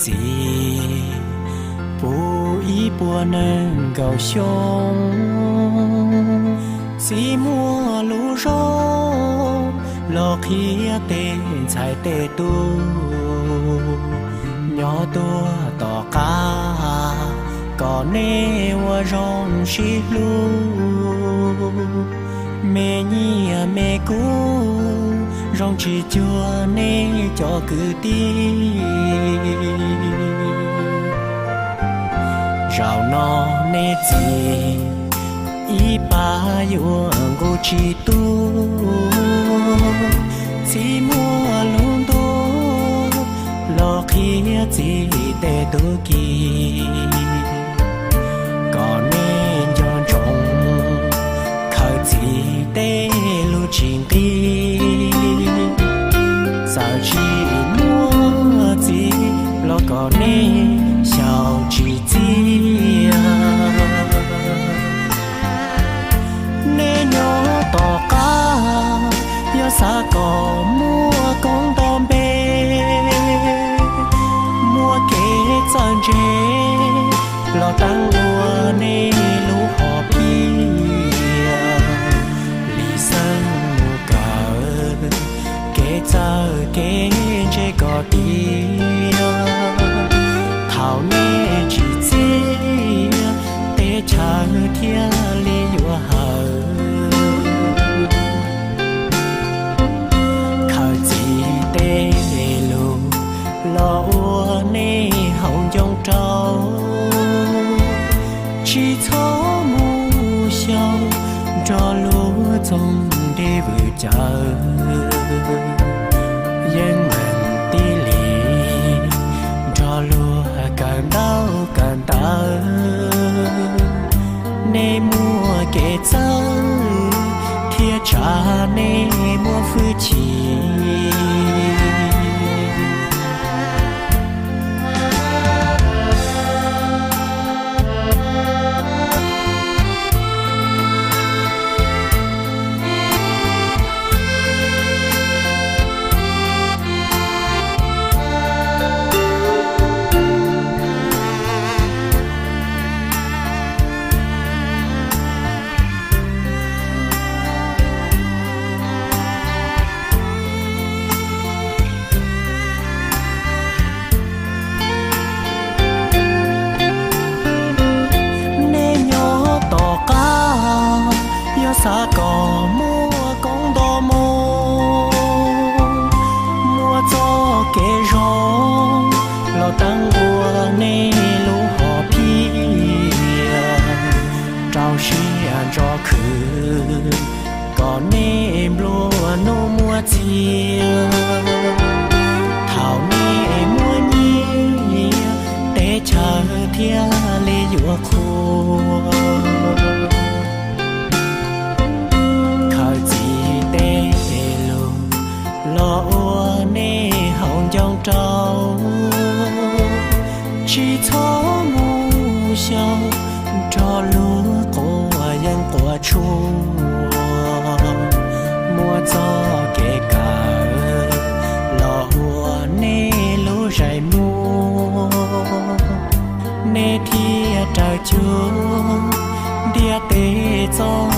Txiv puv ib puas nees nkaum xyoo, txiv muaj lub zoo los qhia tej ntxhais tej tub nyob tuaj tom qab kom nej ua zoo sib hlub, me nyiaj me kub zoo tsis cuag nej cov kwv tij. Zaum no nej txiv ib pab yuav nqus tsis tu, txiv muaj lub ntuj los qhia txiv tej tub ki kom nej nco ntsoov khaws txiv tej lus tsis nqig. Txawm tsis muaj txiv los kom nej xyaum tsis txiaj. Nej nyob tom qab yog xav kom muaj koob nto npe, muaj kev txawj ntse los teeb ua nej lub hom phiaj. Lis xeeb mus kawm kev txawj kev ntse kom tiav, thaum nej tsis txiaj teb chaws thiaj li yuav hawv. Khaws txiv tej lus los ua nej haus ncoo rau, tsis txhob mus xyaum nrog luag txoog dej vwm cawv. Yeej meem tib li nrog luag kawm ntaub kawm ntawv, nej muaj kev txawj thiab tsa nej muaj hwj chim. Nej nyob tom qab yog xav kom muaj koob nto mus, muaj txoj kev zoo los teeb ua nej lub hom phiaj. Rau siab ntso khwv kom nej nplua nuj muaj txiag. Thaum nej muaj nyiaj teb chaws thiaj li yuav qhuas. Khaws txiv tej lus los ua nej haus ncoo rau, tsis txhob mus xyaum nrog luag quav yeeb quav tshuaj. Muaj txoj kev kawm los ua nej lub zais muag, nej thiaj raws cuag ntiaj teb txoj